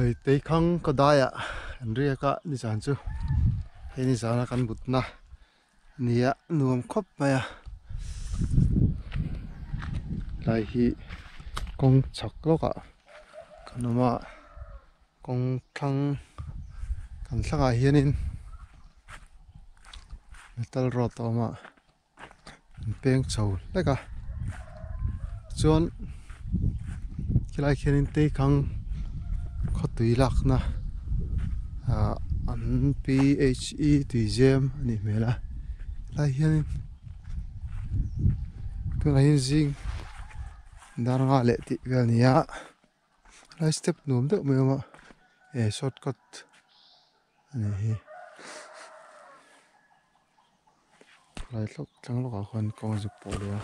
Hei Teikhang Kodaiah an riak a nizan chu hei nizana kan mutna nia nuam khawp mai a tlai hi kawng chhak lawkah kan awm a kawng thlang kan thlangah hianin metal rod a awm a. An peng chho hlek a chuan khilai khianin teikhang khawtui lakna ah an p h e tui zem a nih hmel a helai hianin tunah hian zing dar nga leh tih vel a ni a helai step nuam deuh mai a awm a eh shortcut a ni hi. Lai hlauh tlang lawkah khuan kawng a zuk pawh leh a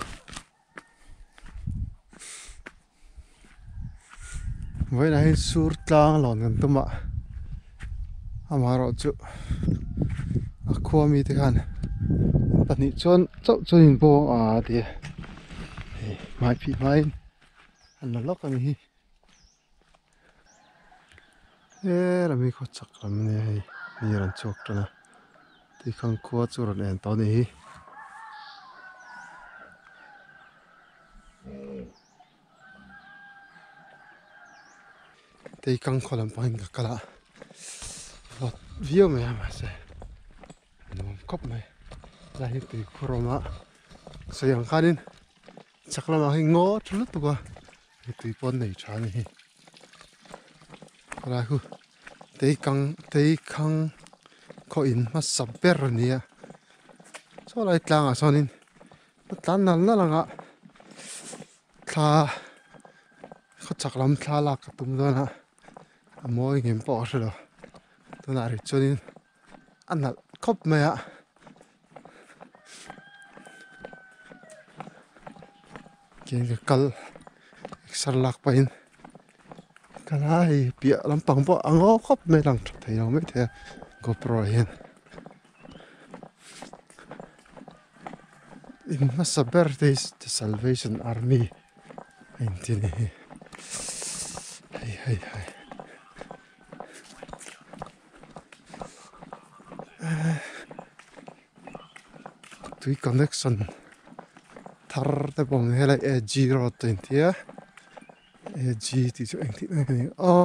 vawiinah hian sur tlang lawn kan tum a amaherawhchu a khua mite khan pahnih chuan chauh chuan in bawng a ti a hei hmai phih hmain an la lawk a ni hi. He lami khaw chak lam ania hei mi rawn chhuak tan a tikhan khua chu rawn en tawh a ni hi. Teikang khaw lam pangin ka kal a vawt viau mai a mahse nuam khawp mai helai hi tuikhur a awm a sawi ang khanin chak lamah hi ngaw tha lutuk a. Tui pawh an nei tha a ni hi helai hu teikang teikhang khaw in hmasa ber a ni a saw lai tlangah sawnin a tlan nal nal ang a thla khaw chak lam thla lak ka tum dawn a a mawi ngem pawh ka hre lo tunah rih chuanin a nalh khawp mai a. Khian ka kal exer lak pahin ka la hei piah lampang pawh a ngaw khawp mai lang tha thei lo mai thei a GoPro ah hian in hmasa ber te hi the salvation army a inti a ni hi hei hei hei. Tui connection thar te pawh ang helai A G road te an ti a A G tih chu engtik nge ni aw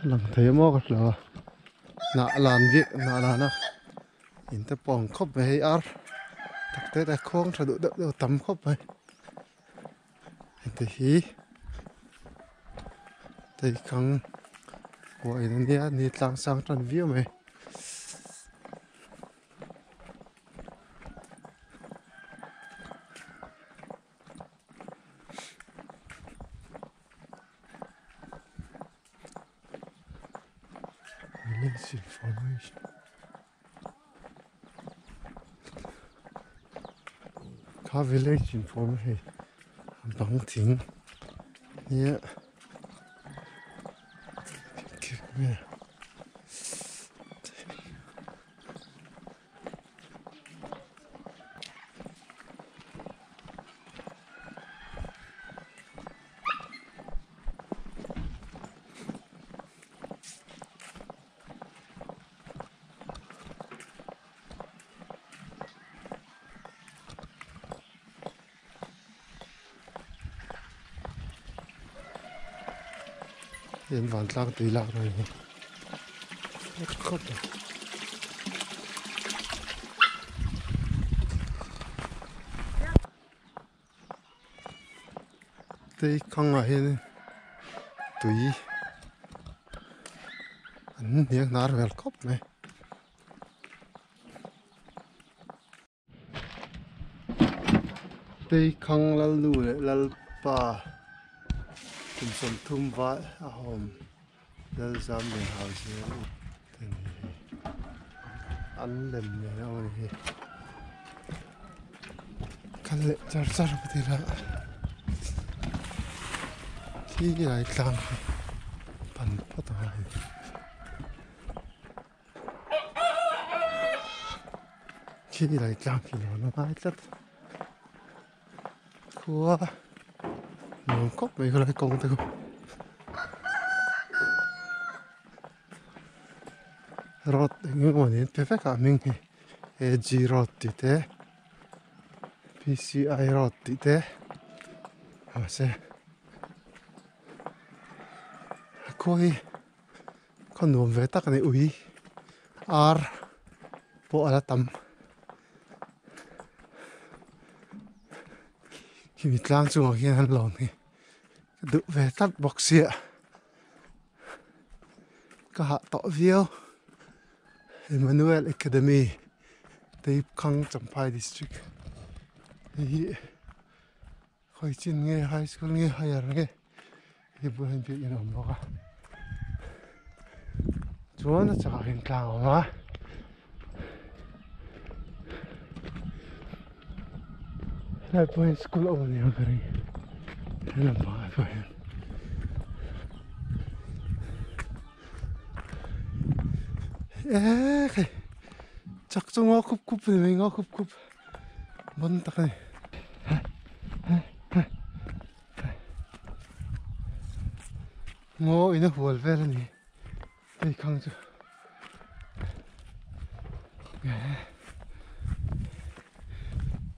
lang thei maw ka hria hnah lan vek hnah lan a in te pawh ang khawp mai hei ar tak te te khuang tha duh deuh deuh a tam khawp mai heti hi teikang huai a nia ni tlang sang tan viau mai. Kha village inform hei bang thing nia Hei an vantlang tui lak na ni khawp a. Tei khangah hian tui an hniang hnar vel khawp mai. Tei khang Lalnu leh Lalpa kum 30 vai a awm Lalzam leh Hauzel te ni hi an lem ngei ang a ni hi. Kal leh char char ka ti la khi lai tlang hi pan phawt ang a hei. Khi lai tlang khi lo la ngai tlat khua nuam khawp mai khawlai kawng te khu. Road eng eng emaw niin pe vek a hming hi A G road tih te P C I road tih te mahse a khua hi khaw nuam ve tak a ni ui ar pawh a la tam khimi tlang chungah khian an lawn hi ka duh ve tlat bawk sia. Ka hah tawh viau Emmanuel Academy Teikhang Champhai District hei hi khawi chin nge high school nge higher nge hei bulah hian biakinn a awm bawk a chuan a chakah hian tlang a awm a. Helai pawh hian school a awm a ni ang ka ring helam pangah pawh hian. Eee khai chak chu ngaw khup khup a ni mai ngaw khup khup ban tak a ni. Ngaw in a hual vel a ni hei khang chu.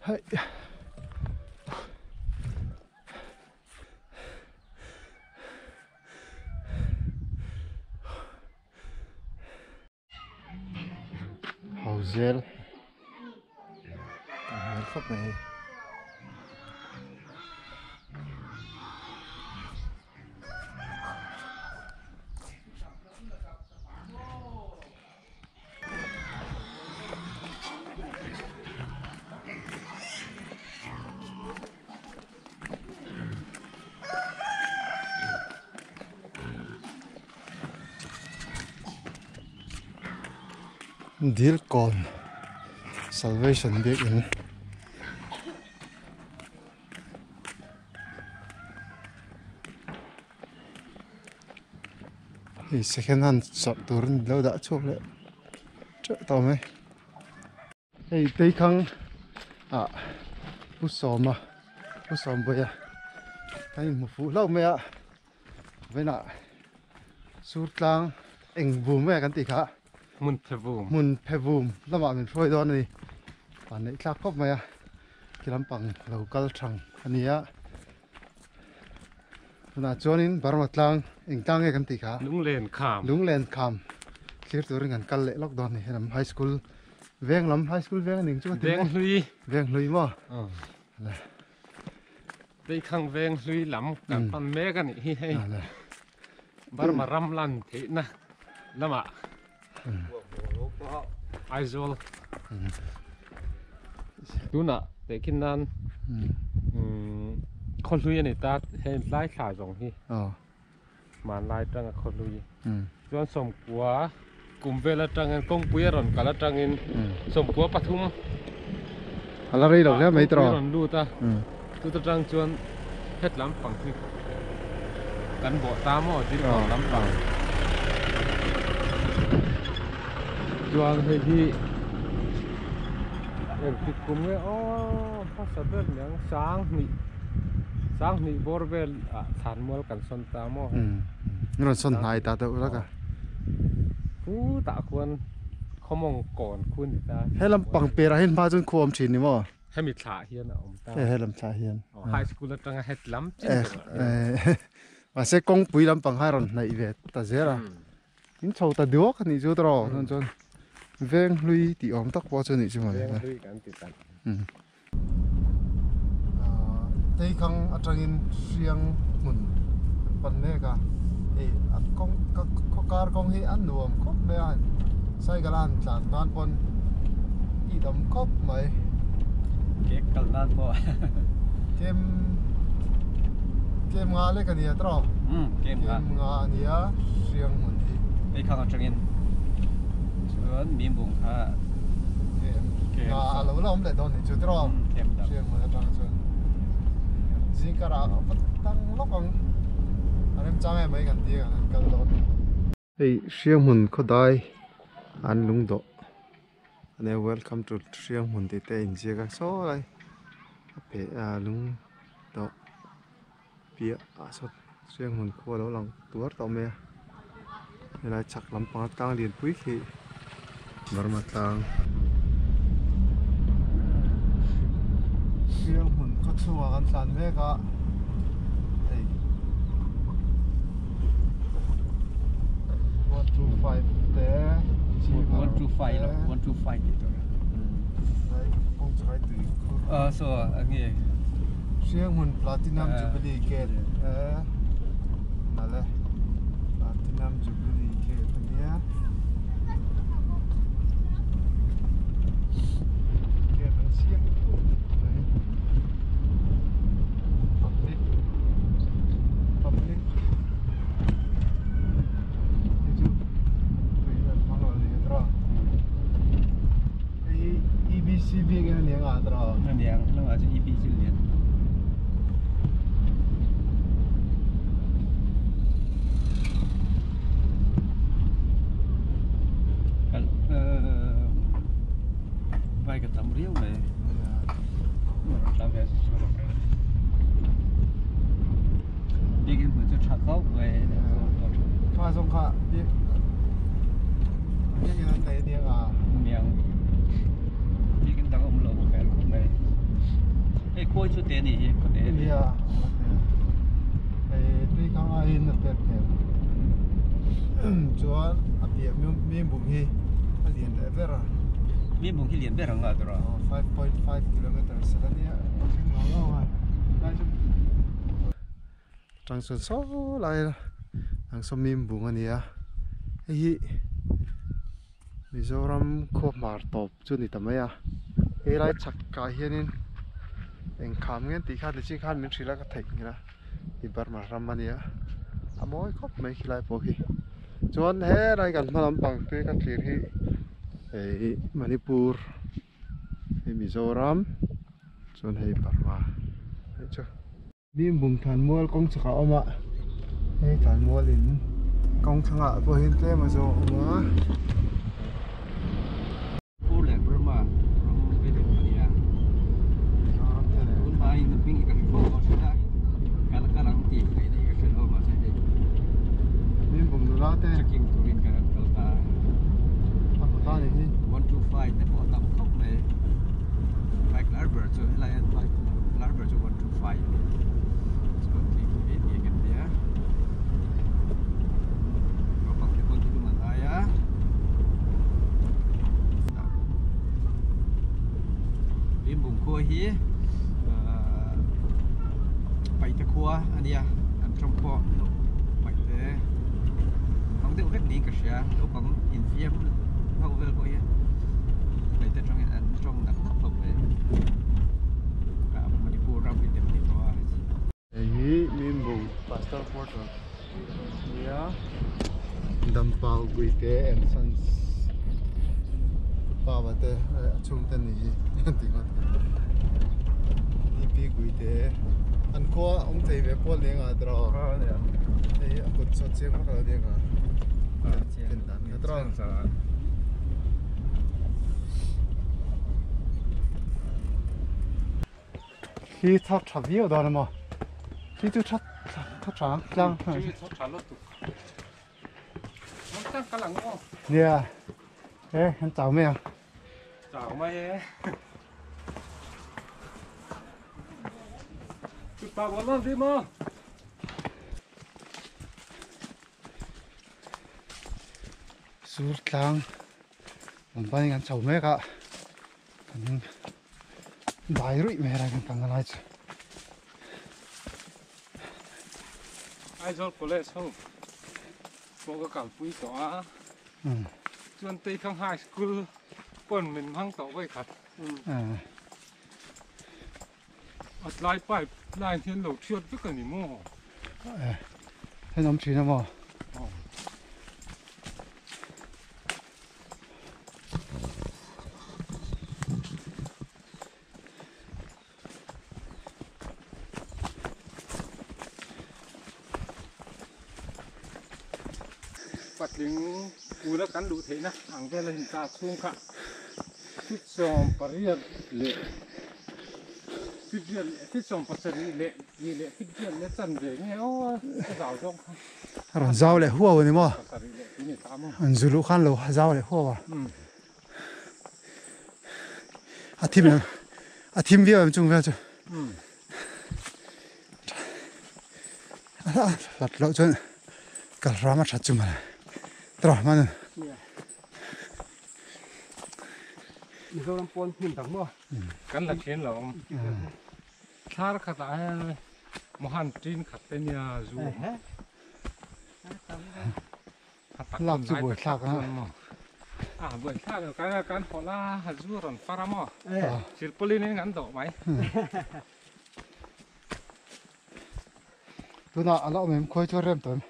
Hei. Hauzel a hmel khawp mai hei. Dil kawn salvation biakinn hei second hand zawrh turin lo dah chhuak leh teuh tawh mai. Hei Teikhang ah Pu Sawma Pu Sawmbuaia kan inhmu fuh hlauh mai a vawiinah sur tlang eng vum nge kan tih kha hmun phe vum hmun phe vum lamah min hruai dawn a ni van neih thlak khawp mai a khi lampang lo kal thang a ni a tunah chuanin Burma tlang eng tlang nge kan tih kha Lunglen kham Lunglen kham thlir turin kan kal leh lawk dawn a ni helam high school veng lam high school veng a ning chu ka ti mai veng hlui veng hlui maw Teikhang veng hlui lam kan pan mek a nih hi hei Burma ram lan theihna lamah Aizawl tunah tehkhin nan khaw hlui a ni ta hei lai thla zawng hi hmanlai atanga khaw hlui chuan sawmkua kum vel atangin kawngpui a rawn kal atangin sawmkua pathum a la rei lo hle mai tawh a rawn lut a chut atang chuan het lampang hi kan bawh ta maw dil kawr lampang chuan hei hi engtik kum nge aw hmasa ber niang sanghnih sanghnih bawr vel ah thlanmual kan sawn ta maw hei an rawn sawn hnai ta deuh hlak a chutah khuan khawmawng kawn khu a ni ta he lampang perah hian hma chuan khu a awm thin ni maw. Hemi thlah hian a awm ta. He lam thlah hian. High school atanga het lam chin tur ah hian. Mahse kawngpui lampang kha a rawn hnaih ve ta zel a. In chho ta duak a nih chu tawh chuan chuan veng hlui tih awm tak pawh chu a nih chu mawle. Veng hlui kan ti ta. Teikhang atangin hriang hmun kan pan mek a. Hei a kawng kar kawng hi a nuam khawp mai a. Cycle a han tlan nan pawn tih dam khawp mai. Cake kal nan pawh. Kem kem nga lek a nia tawh. Um kem nga. Kem nga a nia hriang hmun hi. Hei khang atangin chuan mimbung kha kem nga a lo la awm leh dawn ni chu tawh. Kem dang. Hriang hmun atang chuan zingkar ah a va tang lawk ang. A remchang em mai kan ti a kan kal dawn. Hei Hrianghmun khawdai an lung dawh a nia welcome to Hrianghmun tih te a inziak a saw lai a peh a lung dawh piah ah sawn Hrianghmun khua a lo lang tuar tawh mai a helai chhak lampanga tlang lianpui khi. Burma tlang. Hriang hmun khaw chhungah kan tlan mek a hei 125 te 125 lo 125 tih tur a kawng chu kai tui khur a saw a nge Hriang hmun Platinum Jubilee Gate nalh e Platinum Jubilee Gate a nia. Gate an siam mai public public hei chu tui an hmang lo a ni tawh a hei hi EBC bik in a ni ang ah tawh a ni ang hnungah chuan EBC lian. Bike a tam riau mai biakinn hmun chu tha khawp mai kha zawng kha biakinn an nei aniang a aniang biakinn dang a awm lo bawk khawp mai hei khawi chu te anih hi khawte a nia hei tui khang aiin a pet hmel chuan a piah mimbung hi a lian leh ber a mimbung hi lian ber ang a tura 5.5 kilometers a nia tang chuan saw lai ang saw mimbung a ni a hei hi Mizoram khua hmar tawp chu a ni ta mai a helai chhak ah hianin engkham nge tih kha nichin khan min hrilh a ka theih nghilh a i Burma ram a nia a mawi khawp mai khilai pawh khi chuan helai kan hma lampang te ka thlir hi hei Manipur hei Mizoram chuan hei Burma hei chu. Bim bung thlan mual kawng chhak a awm a hei thlan mual in kawng thlangah pawh hian tlem a zawng a awm a. Pur leh Burma ram vek a ni a tun hmain hming hi ka hre fo tawh thin a kal kal ang tih ngaihna hi ka hre lo mahse hei Bim bung nula te trekking turin kan rawn kal ta a hmu ta ni hi 125 te pawh a tam khawp mai bike lar ber chu helai ah bike lar ber chu 125 a ni chuan khi khi hi kan nia naupang te pawn thil an ai a Limbung khua hi ahh Paite khua a nia an tawng pawh Paite ang deuh vek niin ka hria naupang infiam ho vel pawh hian Paite atangin an tawng nak nak hlawm mai Manipur ram hi te ni tawh a. Hei hi Mimbung Pastor Quarter nia Dampau Guite and Sons Pa te a chhungte ni hi an ti ngawt DP Guite an khua awm thei ve pawl ni anga tawh hei a kut saw chiang vak lo ni anga ken dan kha tawh. Khi thar tha viau dan a maw khi chu tha tha tha tlang nia e an chau mai ang chau mai e pa bon lan di maw sur tlang lam panin kan chho mek a kan dai ruih mai a kan kalna lai chu. Aizawl College ho pawh ka kalpui tawh a chuan Teikhang High School pawn min hmang tawh vawi khat a tlai pipe line hian lo thiat vek a ni maw? Hei awm thin a maw? Patling kula kan luh theihna ang vel a inta chhung kha feet 18 leh feet riat leh feet 17 leh ni leh feet riat leh chanve nge aw a zau zawng kha. A rawn zau leh huau a ni maw? An zu luh khan lo zau leh huau a. A thim em a thim viau em chung vel chu a hlat loh chuan kal ram a that chu mawle tawh hman Mizoram pawn hmun dang maw kan la then lo awm thlar khatah hian mohan tin khat te nia zu lak chu buai thlak a a buai thlak lo kan kan haw la ha zu rawn far a maw silpaulin in kan dawh mai tunah a la awm em khawi chu a rem tawh em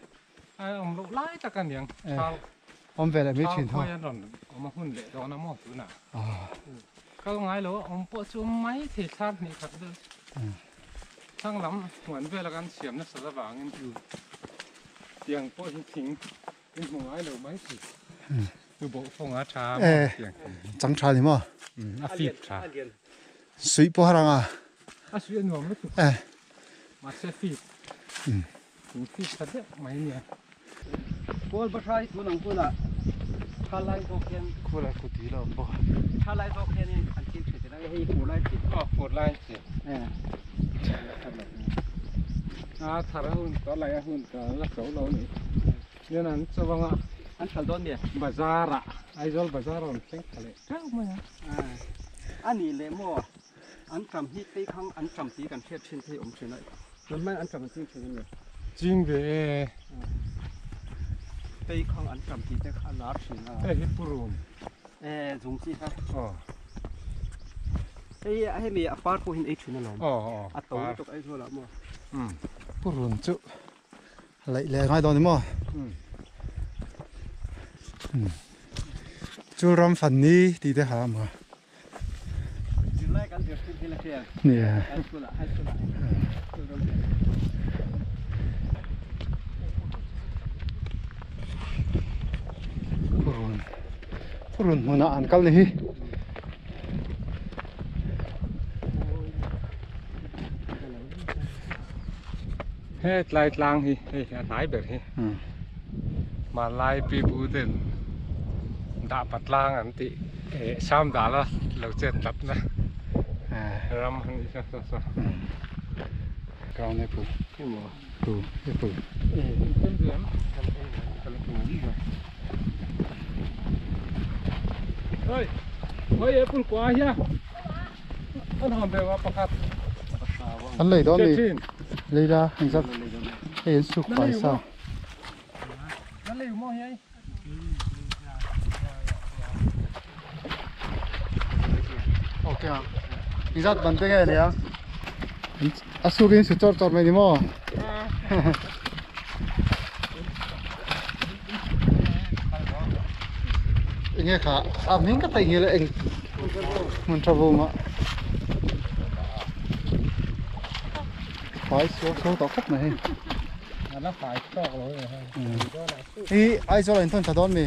a awm loh lai tak a niang awm ve leh mai thin ho an rawn awm a hun leh dawn a maw tunah kal ngai lo awm pawh chu awm mai thei thlar hnih khat deuh thlang lam huan vela kan siam nasa avangin tiang pawh hi thing in hmu ngai lo mai thei tu bawh fawnga tha maw chang tha ni maw a fip tha sui pawh haranga a sui a nuam lutuk mahse fip thing fip tha deuh mai nia pawl bahrai tun ang hunah tha lai zawk hian khulai kuti la awm bawk tha lai zawk hianin an ching thin thin a hei fur lai chi aw fur lai chi a thar a hun tawh lai a hun tawh la zo lo ni nen an chawanga an thal dawn nia bazar ah Aizawl bazar rawn thleng thla leh teuh mai a ani leh maw an tam hi phei khang an tam tih kan hriat thin phei awm thin a tun hmain an tam an ching thin a ni ching ve e phei khang an tam tih te kha a lar thin a hei hi purun e zung chi kha aw hei hemi a par pawh hian ei thin alawm aw aw a to lutuk Aizawl ah maw purun chu laih leh ngai dawn ni maw chu ram fan ni tih te ha ma nia purun purun hmunah an kal ni hi. He tlai tlang hi hei a hnai ber hi hmanlai pi pu ten dah pa tlang an tih eh sam dala lo chet tlat na ram a nih saw saw saw ground apple tu apple oi oi apple kwa hia an hon ve wa pakhat an lei dawn ni leila engzat hei an suk fai sa ok ang engzat ban te nge nia a suk in su chawr chawr mai ni maw enge kha a hming ka theih ngil eng hmun tha vum a fai suau suau tawh khawp mai hei ala fai tawk lo hei Aizawl ah in thawn tha dawn mi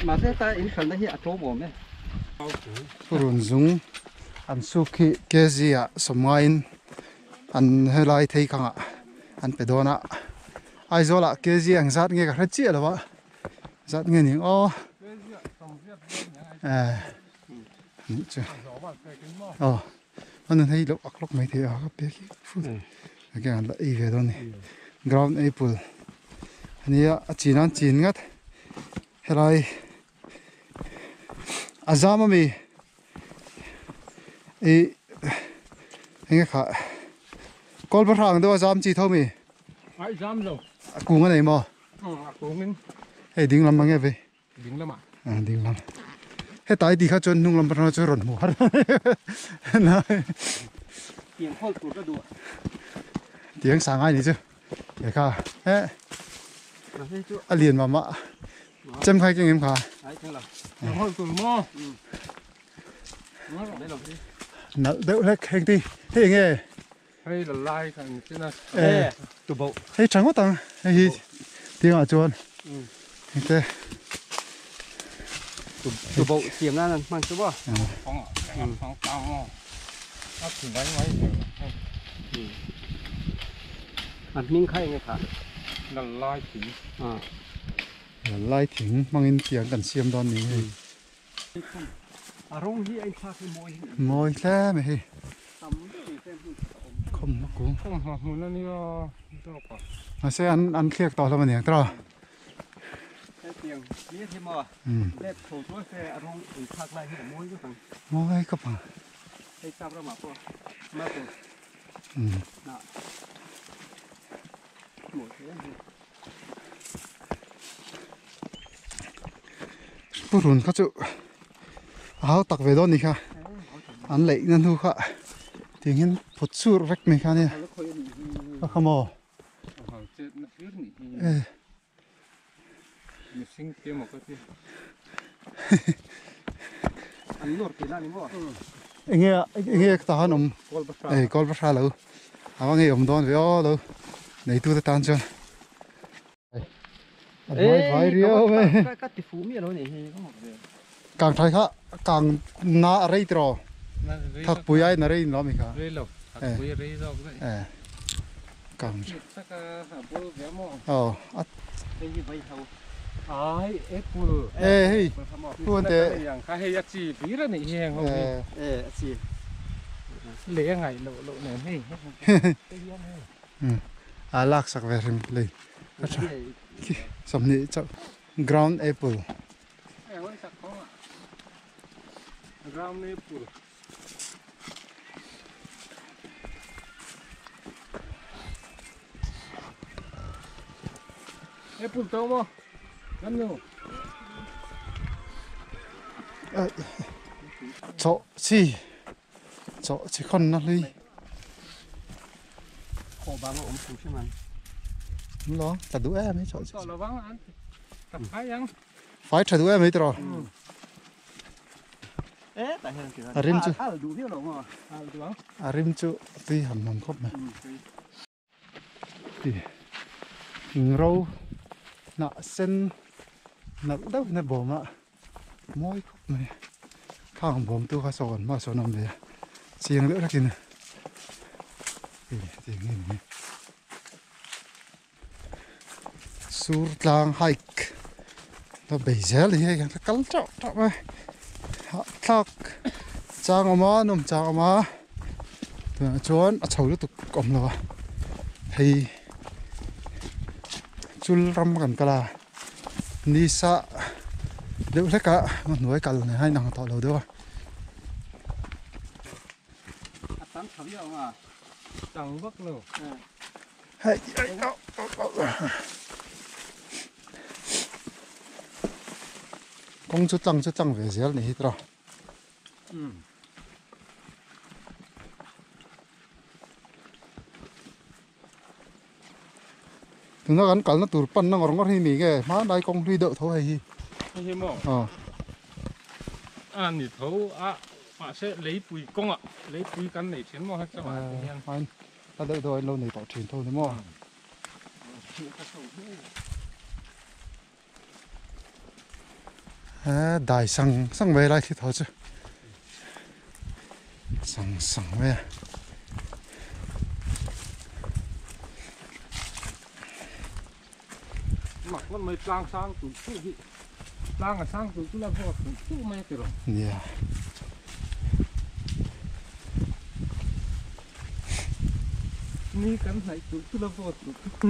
mahse ta in hranna hi a tlawm awm e purun zung an suk hi kg ah sawmngaiin an helai thei khangah an pe dawn a Aizawl ah kg ang zat nge ka hre chiah lo a zat nge ning aw eh nih chu aw an hei lo ak lawk mai thei a ka pek hi again an la ei ve dawn ni ground apple ania a chin an chin ngat helai a zam ami ih enge kha kawl pa hrang deuh a zam chi tho mi ai zam lo a kung a nei maw a kungin hei ding lam ang nge ve ding lamah a ding lam hetai ti kha chuan hnung lam atanga chuan rawn hmu har na tiang hawl tur ka duh tiang sang ai ni chu he kha he a lian mah mah chem khai keng em kha tiang hawl tur maw nalh deuh hlek heng ti hei enge hei la lai kha ni chin a e tu bo hei tha ngawt ang hei hi tiangah chuan heng te tu bo siam nan an hman chu maw phong phong tao maw a thi mai mai an hming kha enge kha la lai thing la lai thing hmangin tiang kan siam dawn ni hei. A rawng hi a inthlak hi mawi hi. Mawi hle mai hei. Khawm hma kung. Khawm hma hmun a nia zawk a. Mahse an an thliak tawh hlawm a niang tawh. Hetiang hlir hi maw lep chho chuan se a rawng inthlak lai hi a mawi vek ang. Mawi khawp ang. Hei sap ramah pawh maple hnah hmuh theih a ni. Purun kha chu a hau tak ve dawn ni kha an leih na hnu kha tiang hian phut sur vek mai kha nia a kha maw enge enge ka tan awm ei kawl va hra lo a va ngei awm dawn ve aw lo neitu te tan chuan. A hmai vai riau mai. Ka ti fuh miah lo nih hi ka hawk ve. Kang thai kha kang na a rei tiraw? Thakpui aiin a rei in lo ami kha. Rei lo, thakpui a rei zawk daih. Eh. Kang. Saka a bul ve maw? Aw. Hei hi vai ho. Ai apple. Eh hei. Tuan te. Yang kha hei a chi hlir a nih hi heng ho hi. Eh a chi. Lei a ngaih loh loh nen hei. A lak sak ve hrim lei. A tha khi sawmhnih chauh ground apple. Ground apple. Apple to maw? Kan nu. Chawh chi Chawh chi khawn na hlui. Khaw bang a awm thung hrim ang. Lo, tla duh em hi chawh chi. Tawh lovang an ta phai ang. Fai tha duh em hi tiraw. E tah hian ti A rim chu. Al duh viau lo maw? Al duh ang. A rim chu tui han hman khawp mai. Ti thing ro hnah sen nalh deuh in a bawm a mawi khawp mai khang bawm tu kha sawn hma sawn a awm ve a chiang deuh hlakin hetiang hi a ni sur tlang hike la bei zel hi hei ka kal teuh teuh mai hahthlak chang awm a nawm chang awm a tunah chuan a chho lutuk awm lo a hei chul ram kan kal a nisa deuh hlek a hnuai kal nen a inang tawh lo deuh a. A tam tha viau ang a. Tang vak lo. Hei hei oh oh oh. Kawng chu tlang chu tlang ve zel ni hi tawh. Tuna kan kalna tur panna ngawr ngawr hi mi nge hmanlai kawng hlui deuh tho hei hi. Hei hi maw? Aw. A ni tho a mahse leipui kawngah leipui kan nei thin maw hetiang ah te hian. Aw a deuh deuh a in lo nei tawh thin tho ni maw? Dai sang sang mai lai khi tho chu sang sang mai a. Mak lam mai tlang sang tu tu hi tlang a sang tu tu la vawt tu tu mai ti rawh. Nia. Ni kan hnaih tu tu la vawt tu tu.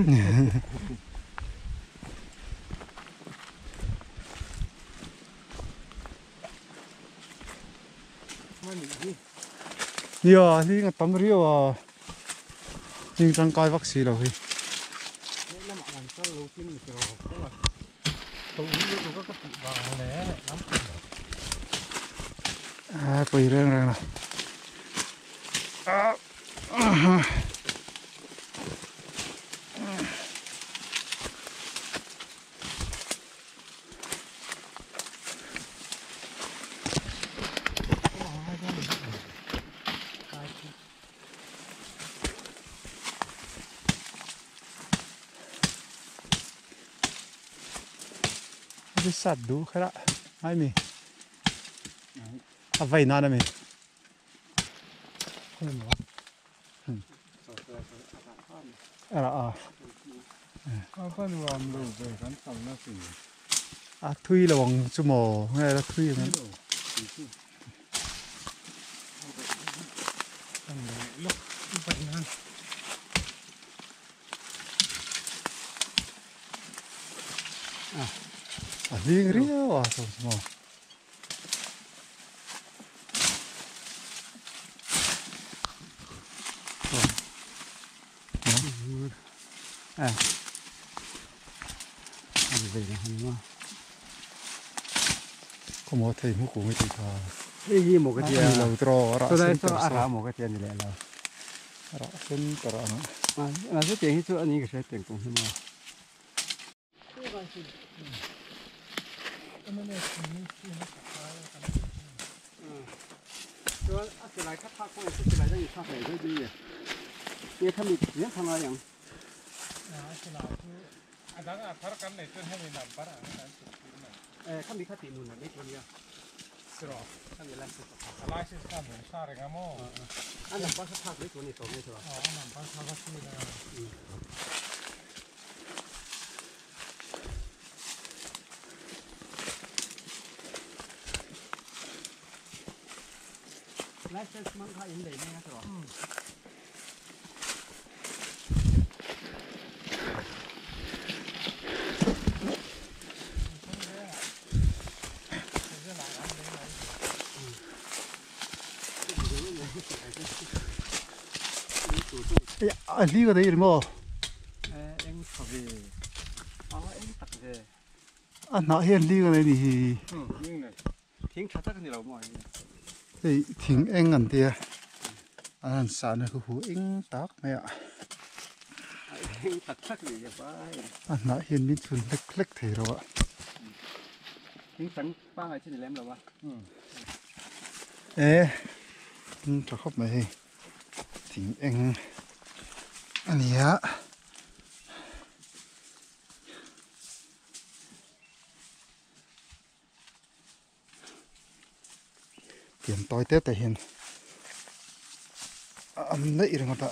Nia hling a tam riau a hling tangkai vak si lo hi. A pui reng reng lo. Sat duh kher a ngai mi a vei nan a mi. A thui lo ang chu maw nge la thui ang. A hling riau a saw chu maw. Khaw thei hmu kung i tih kha. Hei hi maw ka tia. Ni lo tiraw a rah sen tar a rah maw ka tia ni leh lo. A rah sen tar ang a. Mahse tiang hi chu a ni ka hria tiang kung hi maw. Chuan a silai kha thlak pawh in silai dang in thlak leh daih daih a ni. Nge kha mi chiang kha ngai ang. A silai chu a dang a thar kan nei chuan hemi number ang kan chhut tir mai. Eh kha mi kha tih nun a nei tur nia. Siraw. Kha mi license a A license kha nung sa reng a maw? A number kha thlak mai tur a ni tawh mai tur a. Aw a number kha va chhut a. License hmang kha in lei mai a tawh. A hli ka nei maw? Eng tha ve. A eng tak ve. A hnah hian hli ka nei ni hi. Thing tha tak a ni lo maw hei? Hei thing eng an tia an han sahna khu hu eng tak mai a. Eng tak tak ni ke pai. A hnah hian min chhun hlek hlek thei ro a. Thing chang pangai chu ni lem lo a. E tha khawp mai hei thing eng a ni a. Tiang tawi te te hian a awm daih ringawt a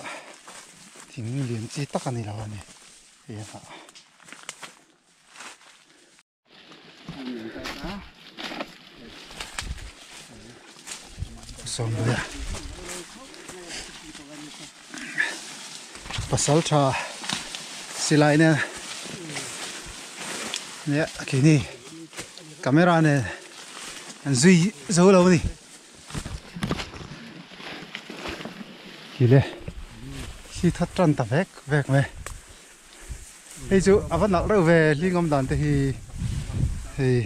thing lian chi tak a ni lo a ni hei a hnah. Sawmbuia pasal tha silai nen nia keini camera nen an zui zo lo a ni kile khi that tan ta vek vek mai hei chu a va nalh reuh ve hlingawm dan te hi hei.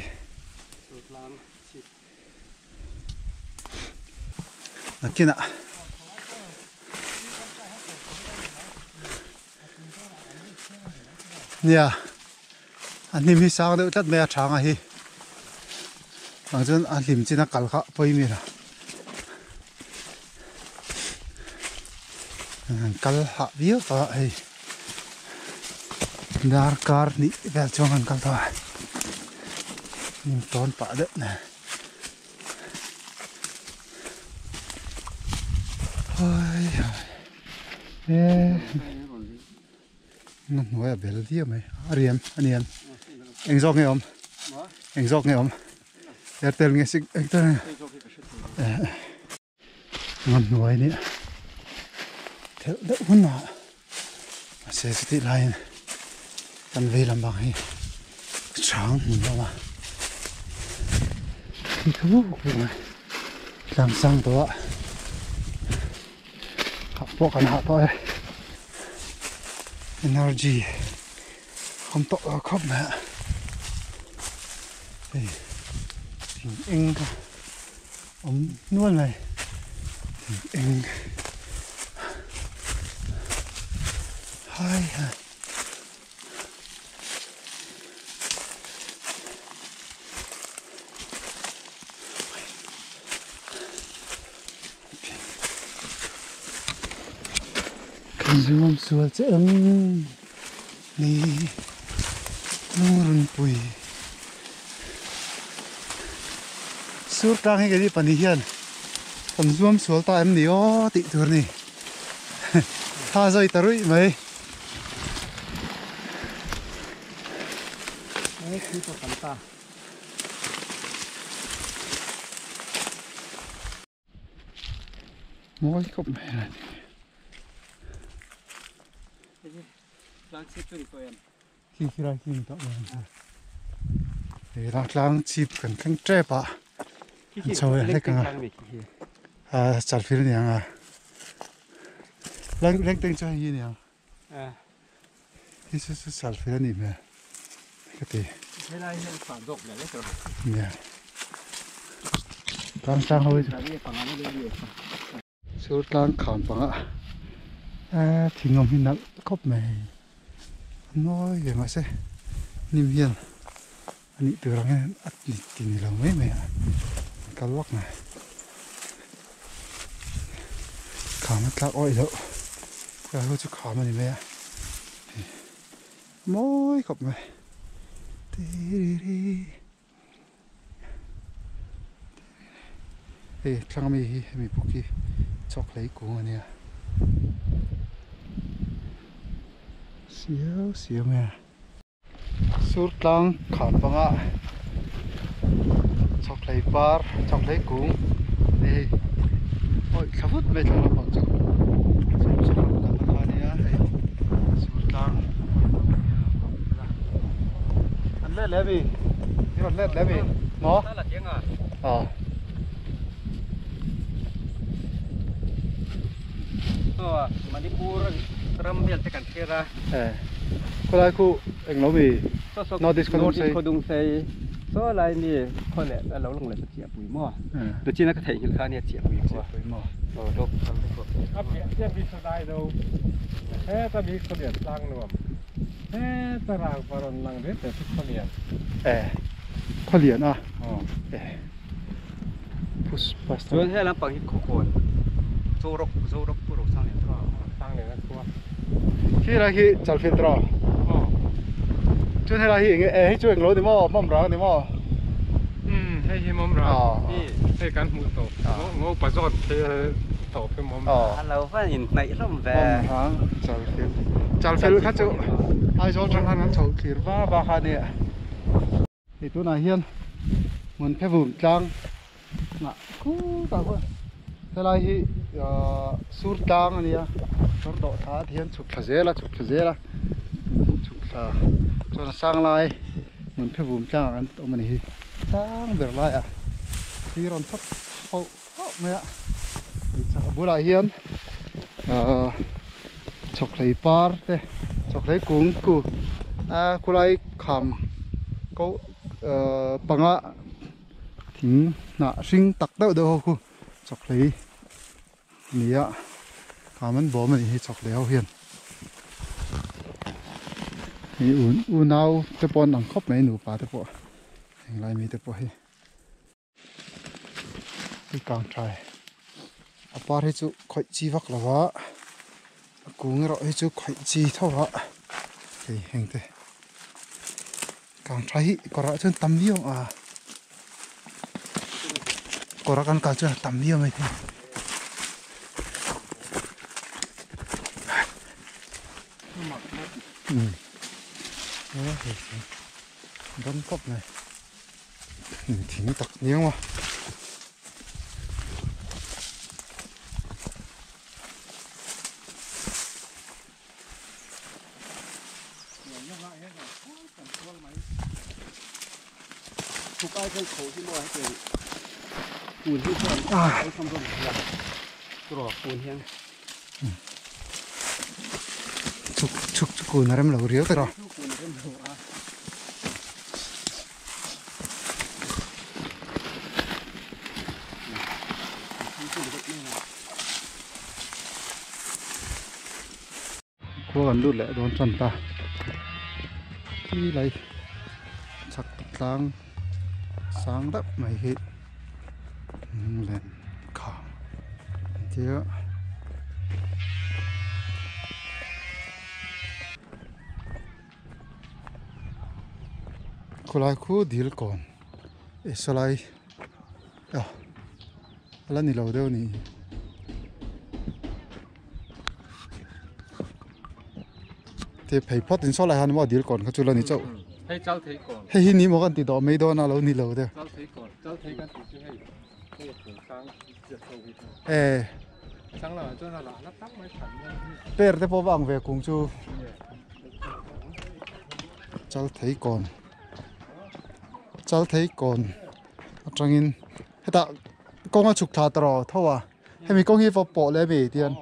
Nakinah nia a hnim hi sang deuh tlat mai a thanga hi ang chuan a hlim chin a kal kha pawimawh a an kal hah viau tawh a hei darkar hnih vel chuan an kal tawh a hnim tawn pah deuh nen. Na hnuai a bel viau mai a riam a niam eng zawk nge awm eng zawk nge awm airtel nge sig airtel nge na hnuai nia thelh deuh hun a mahse chutih laiin kan vei lam bang hi chang hmun a awm a thil tha vuk vuk mai tlang sang tawh a hah pawh kan hah tawh e energy awm tawh lo khawp mai a hei thing eng kha awm nual mai thing eng hai hai. Zuam sual che ang ni Lungrunpui sur tlang hi keini pahnih hian kan zuam sual ta em ni aw tih tur a ni tha zawi ta ruih mai. Mawi khawp mai a ni. Khi khi lai khi ni tawh mai ang. Hei lang tlang chip kan thleng tep a. An chho leh hlek ang a. A chalfil ni ang a. Leng leng teng chu hei hi ni ang. Hi chu chu chalfil a nih hmel ka ti. Helai hian fan zawk hmel e tawh. Nia. Tlang tlang ho hi chu. Sur tlang kham panga thing awm hi nalh khawp mai a ngawi ve mahse hnim hian a nih tur ang hian a ni ti ni lo mai mai a an kal vak mai kham a tlak awih loh helai ho chu kham a ni mai a mawi khawp mai tiriri. Hei thlang ami hi hemi buk hi chawk hlei kung a nia siau siau mai a. Sur tlang kham panga chawk hlei par chawk hlei kung a ni hei awi thla vut mai thlang lampang chu chhum lam kalna kha a nia hei sur tlang an let leh a mi. I rawn let leh mi maw? Aw. Aw Manipur ram vel te kan thlir a. Eh. Khawlai khu eng lo mi? North East North East Khawdung sei. Saw lai mi khaw leh a lo lang leh chu chiahpui maw? Tuchina ka theihnghilh kha ania chiahpui khaw. Chiahpui maw? Aw lo kal te khaw. A piah chiah mi saw dai do. Heta mi khaw lian tlang nuam. Heta rangva rawn lang ret ret hi khawlian. Eh khawlian a eh pushpa Chuan he lampang hi khawkawn Zorawk Zorawk Pu Rosang lian kha Sang lian a chhuak. Khi lai khi chalfilh tawh Aw. Chuan helai hi enge eh hei chu englo ni maw mawm rang a ni maw? Umm hei hi mawm rang hei kan hmuh tawh ngopa zawt tawp hi mawm rang. A lo va inhnaih hlawm ve. Mawm rang chalfilh chalfilh kha chu Aizawl tang khan kan chhoh thlir va va kha ania. Hei tunah hian hmun phevum tlang ngah khutah khuan helai hi sur tlang a nia kawr dawh thla ah te hian chhuk thla zel a chhuk thla zel a chhuk thla chuan a sang lai hmun phevum tlang ah kan awm a ni hi sang ber lai ah thli rawn thawk hoh hoh mai a a bulah hian chhawkhlei par te chhawkhlei kung ku a khulai kham ko panga thing hnah hring tak deuh deuh ho khu chhawkhlei a ni a kham an bawm a nih hi chhawkhlei ho hian hei unau te pawh an ang khawp mai nupa te pawh englai mi te pawh hi. Hei kang thlai a par hi chu khawih chi vak lo va a kung erawh hi chu khawih chi tho va hei heng te kang thlai hi kawrah chuan tam viau ang a kawrah kan kal chuan a tam viau mai thei a dawn khawp mai. Thing tak niang a. Chhuk chhuk chu kun a rem lo riau ta rawh. Khua kan lut leh dawn tan ta khi lai chhak tlang sang deuh mai hi len kham an ti a. Khawlai khu dil kawn eh sawlai ah a la ni lo deuh a ni. Te phei phawt in sawlai han maw dil kawn kha chu la ni chauh. Hei chal thei kawn. Hei hi ni maw kan ti dawh mai dawn a lo ni lo deuh. Chal thei kawn chal thei kan tih chu hei hei a thing sang ziak ho hi. Eh. Per te pawh va ang ve kung chu chal thei kawn chal thei kawn atangin hetah kawng a chhuk thla ta rawh tho a hemi kawng hi va pawh leh ami tihian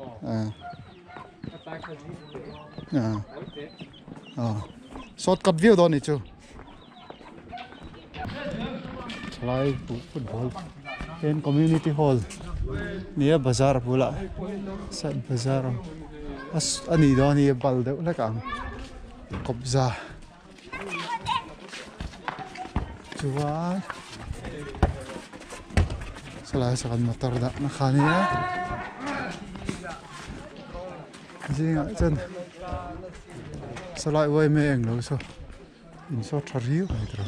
short cut viau dawn a nih chu thalai football ten community hall nia bazar bulah side bazar a nih dawn hi a bal deuh hlek ang kawpza chuan sawlai sawn motor dah na kha ania zingah chuan sawlai uai mai englo saw in saw tha riau mai tawh.